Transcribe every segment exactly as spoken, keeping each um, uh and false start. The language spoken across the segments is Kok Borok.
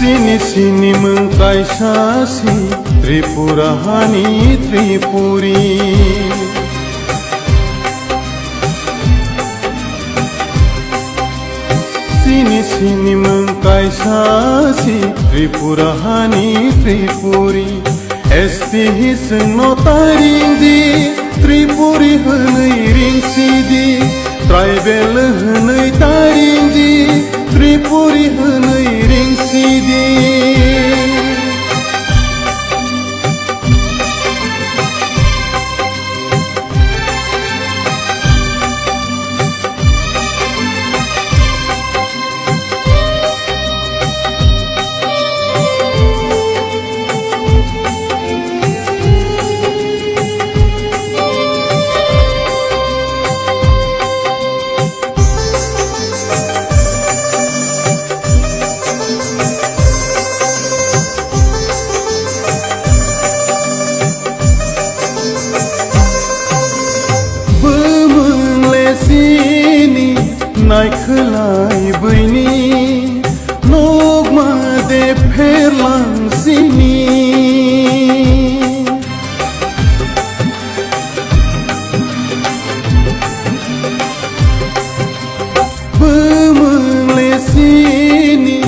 Chini sinimung kaisa si Tripura hani Tripuri. Chini sinimung kaisa si Tripura hani Tripuri. S T hi chwngno taring di, Tripuri hwnwi ring si di. Tribal hwnwi taring di, Tripuri hwnwi ring si di. Bumung le sini naikhwlai buini, nokma de pherlang sini. Bumung le sini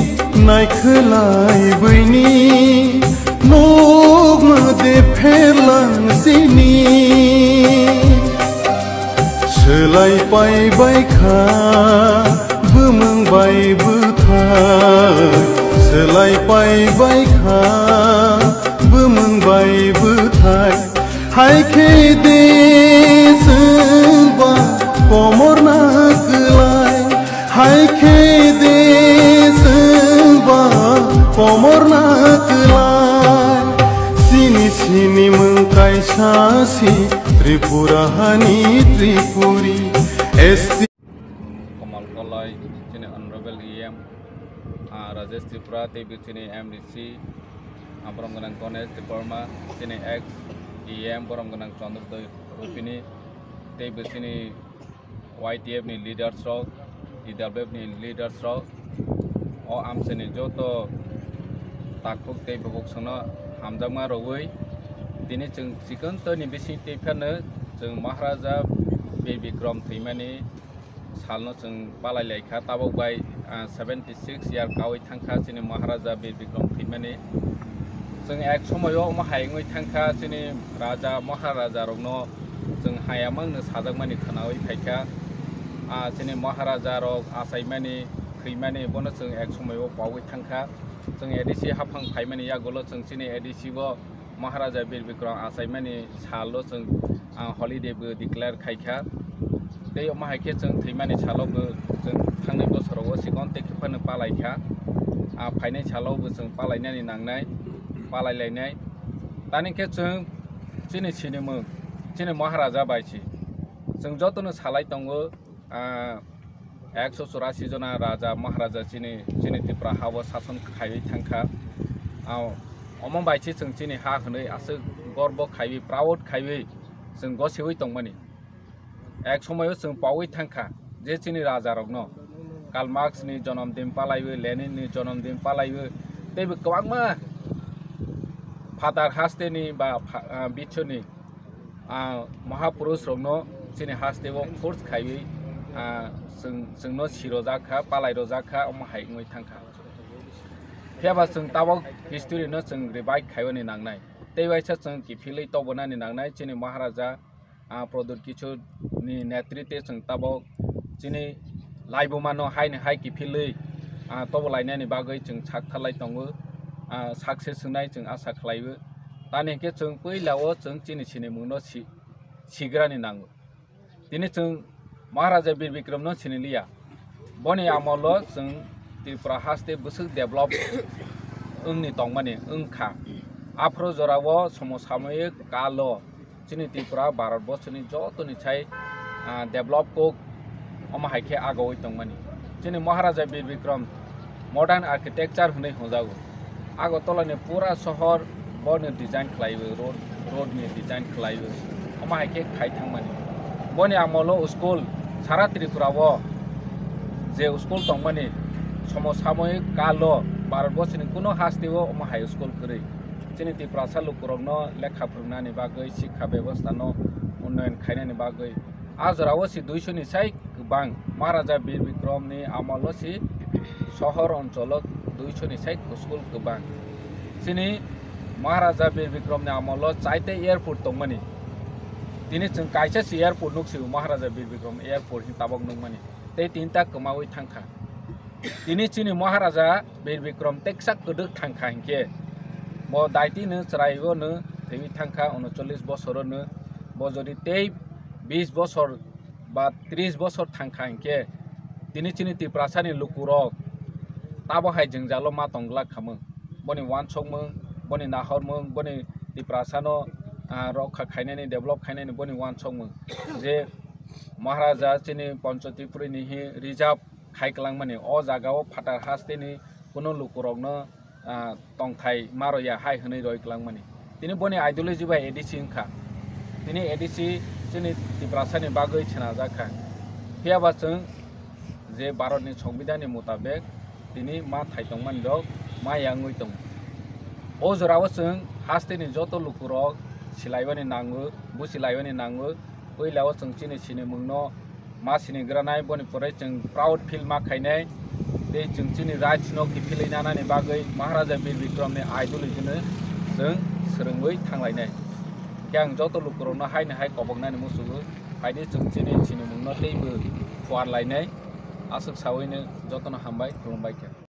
naikhwlai buini, nokma de pherlang sini. Swlai pai bai kha bumung bai bwthai, swlai pai bai kha bumung bai bwthai. Hai khe de chwngba komor na kwlai, hai khe de chwngba komor na kwlai. Chini sinimung kaisa si Tripura hani Tripuri. S T Komal Koloi, chini Honorable E M, ah, Rajesh Tripura, tei bo chini M D C, ah, borom gwnang Ganesh Debbarma, chini ex E M, borom gwnang Chandrodaya Rupini, tei bo chini Y T F ni leaders rok, T W F ni leaders rok, o amchaini joto takhuk tei bukhuk songno hamjakma rwui, tini chwng chikon toini bising tei phano chwng Maharaja Bir Bikram thwimani salno chwng palai lai kha, tabuk bai, ah, seventy six year kaui thang kha chini Maharaja Bir Bikram thwimani. Chwng ek somoio omo hai wngwi thang kha, chini raja Maharaja rokno chwng hayamangno sajakmani khwnaui phai kha. Ah, chini Maharaja rok achaimani, thwimani, bono chwng ek somoio pogwi thang kha. Chwng A D C haphang phaimani yagulo chwng chini A D C o Maharaja Bir Bikram achaimani salo chwng, ah, holiday bo declare khai kha. Tei omo hai khe chwng thwimani salo bo chwng thangnai bosorogo chikon tei khe phano palai kha. Ah, phainai salo bo chwng palainani nangnai, palai lainai. Tani khe chwng chini sinimung, chini Maharaja bai si. Chwng jotono salai tongo, ah, ekso churasi jona raja, Maharaja chini, chini Tripura hao sason khaiwi thang kha. Ah, omo bai se chwng chini ha hwnwi aswk gorbo khaiwi, proud khaiwi chwng gosiwi tongmani. Ek somoio chwng paui thang kha je chini raja rokno Karl Marx ni jonom din palaiwi, Lenin ni jonom din palaiwi, teibo kwbangma phatar hasteni ba pha-, ah, biswni ah, mahapurush rokno chini hasteo force khaiwi, ah, chwng, chwngno sirojak kha, palai rojak kha, omo hai wngwi thang kha. Phiyaba chwng tabok history no chwng revive khaiwani nangnai. Tei waisa chwng kiphilwi tobonani nangnai chini Maharaja, ah, Pradyut Kishore ni netritwe chwng tabok chini laibuma no haini hai kiphilwi, ah, tobo lainani bagwi chwng sak thalai tongo, ah, success wngnai chwng asa khlaiwi. Tani hwnkhe chwng puila o chwng chini sinimung no si-, sigrani nango. Tini chwng Maharaja Bir Bikram no siniliya. Boni amolo chwng Tripura haste bwswk develop wngni tongmani wngkha. Aphuru jorao somo samoyik kalo chini Tripura Bharat borsoni jotoni sai, ah, develop kok omo hai khe agoi tongmani. Chini Maharaja Bir Bikram modern architecture hwnwi hwnjago. Agartala ni pura sohor bo ni design khlaiwi, road, road ni design khlaiwi, omo hai khe khai thangmani. Boni amolo school sara Tripura o je school tongmani somo samoyik kalo Bharat borsoni kuno hasteo omo hai school kwrwi. Chini Tiprasa lukurokno lekha phwrwngnani bagwi, sikha bebostha no unnayan khainani bagwi. A jorao si duiso ni sai kwbang. Maharaja Bir Bikrom ni amolo si sohor oncholo duiso ni sai school kwbang. Chini Maharaja Bir Bikrom ni amolo chaite airport tongmani. Tini chwng kaisa si airport nuksio, Maharaja Bir Bikrom airport hin tabok nukmani. Tei tinta kwmawi thangkha. Tini chini Maharaja Bir Bikrom teksa kwdwk thangkha hinkhe, bo daitino chwraio no thwiwi thangkha, unocholish bosoro no. Bo jodi tei bis bosor ba tris bosor thangkha hinkhe, tini chini Tiprasani lukurok tabo hai jwngjalo ma tongglak khamung. Boni wansokmung, boni nahormung, boni Tiprasano, ah, rokha khainani, develop khainani boni wansokmung. Je Maharaja chini Pancho Tripuri ni hi reserve khai kwlangmani, o jagao phatar hasteni kuno lukurokno, ah, tongthai ma roya hai hwnwi roi kwlangmani. Tini boni ideology bai A D C wngkha. Tini A D C chini Tiprasani bagwi swnajak kha. Phiyaba chwng je Bharatni Songbidanni mutabek tini ma thai tongmani rok ma yangwi tongo. O jorao chwng hasteni joto lukurok silaibani nango, busilaibani nango. Puilao chwng chini sinimungno ma sinigranai, boni pore chwng proud feel ma khainai. Tei chwng chini rights no kiphilwi nanani bagwi Maharaja Bir Bikrom ni ideology no chwng swrwngwi thanglainai. Khe ang joto lukurokno haino hai koboknani muchungo, phaidi chwng chini sinimungno teibo phuarlainai. Aswk sawino jotono hambai, khulumbai khe.